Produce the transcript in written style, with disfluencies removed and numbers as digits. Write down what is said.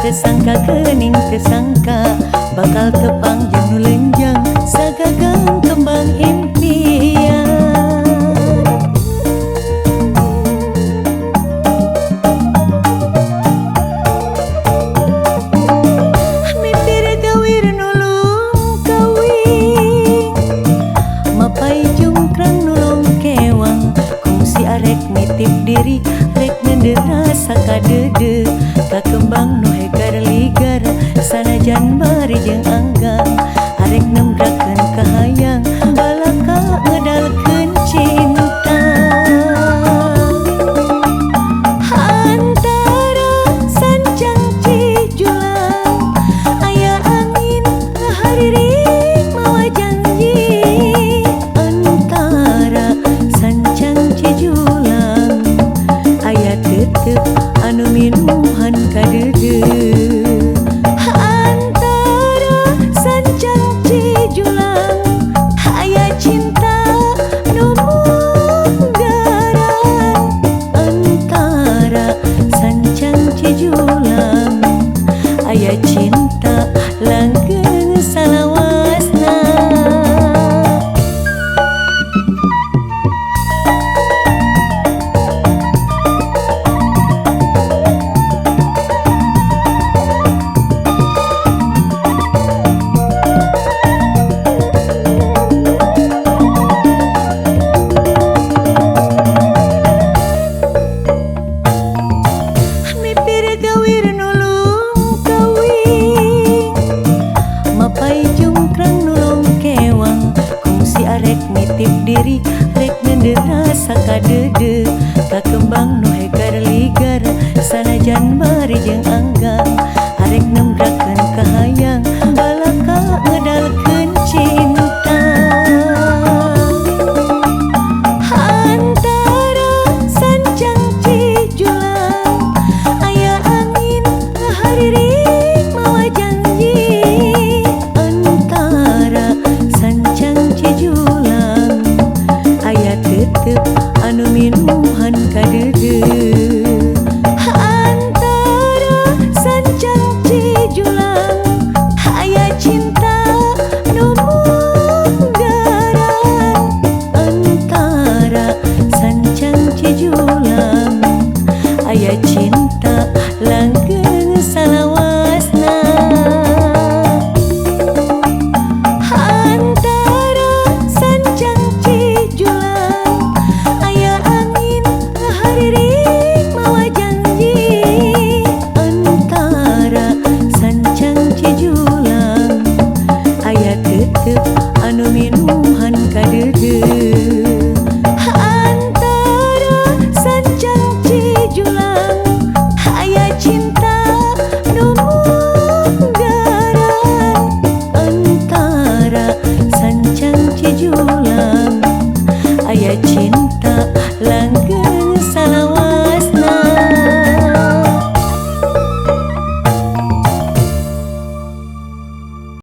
Sangka kening tesangka bakal tepang jeung nu lenjang sagagang kembang impian. Mipir gawir nulung kawing mapai jungkrang nulung kewang kungsi arek nitip diri rek nende rasa kadede ka kembang nu hegar ligar sanajan bari jeung anggang arek nembrakeun kahayang balaka ngedalkeun cinta. Antara sancang Cijulang aya angin ngahariring mawa janji. Antara sancang Cijulang aya tetep anu minuhan kadede. Antara sancang Cijulang aya cinta nu munggaran. Antara sancang Cijulang aya cinta langgeng salawasna. Mipir gawir nulung kawing mapai jungkrang nulung kewang kungsi arek nitip diri rek nende rasa kadede ka kembang nu hegar ligar sanajan bari jeung anggang arek nembrakeun kahayang balaka ngedalkeun cinta. Antara sancang Cijulang aya angin ngahariring mawa janji. Antara sancang Cijulang aya tetep anu minuhan kadede. Antara sancang Cijulang aya cinta nu munggaran. Antara sancang Cijulang aya cinta.